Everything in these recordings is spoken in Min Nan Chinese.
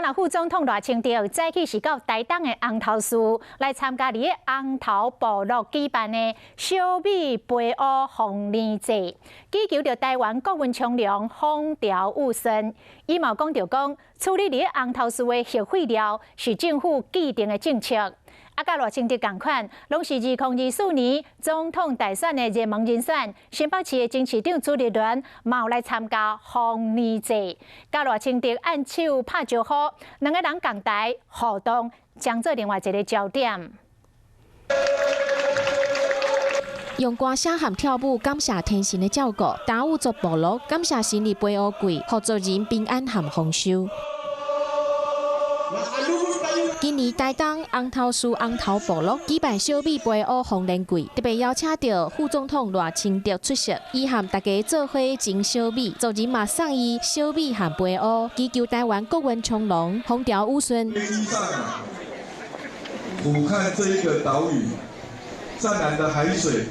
啊，副總統賴清德早起是到台東的紅頭嶼來參加佇個紅頭部落舉辦的小米杯烏豐年祭，祈求著台灣國運昌隆，風調雨順。伊嘛講著講，處理佇個紅頭嶼的核廢料是政府既定的政策。啊，佮賴清德仝款，攏是2024年總統大選的熱門人選。新北市的前市長朱立倫嘛有來參加豐年祭，佮賴清德按手拍招呼，兩个人仝台互動，將做另外一个焦點。用歌聲和跳舞感謝天神的照顧，達悟族部落感謝神的杯烏季，予族人平安和豐收。今年台東紅頭嶼紅頭部落舉辦小米杯烏豐年祭，特別邀請著副總統賴清德出席，伊和大家做伙蒸小米，族人嘛送伊小米和杯烏，祈求台灣國運昌隆，風調雨順。飛機上俯瞰這一個島嶼，湛藍的海水，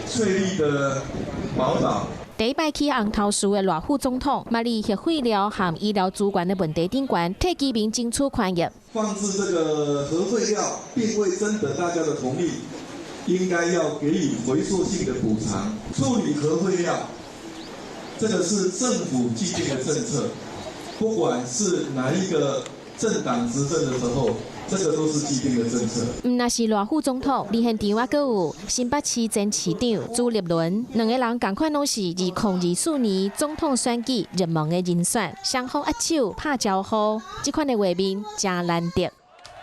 翠綠的寶島。第一擺去紅頭嶼的賴副總統，嘛佇核廢料和醫療資源的問題頂懸，替居民爭取權益。放置這個核廢料，並未徵得大家的同意，應該要給予回溯性的補償。處理核廢料，這個是政府既定的政策，不管是哪一個政黨執政的時候，這個都是既定的政策。毋但是賴副總統，佇現場猶閣有新北市前市長朱立倫，兩个人仝款攏是2024年總統選舉熱門的人選，雙方握手拍招呼，這款的畫面誠難得。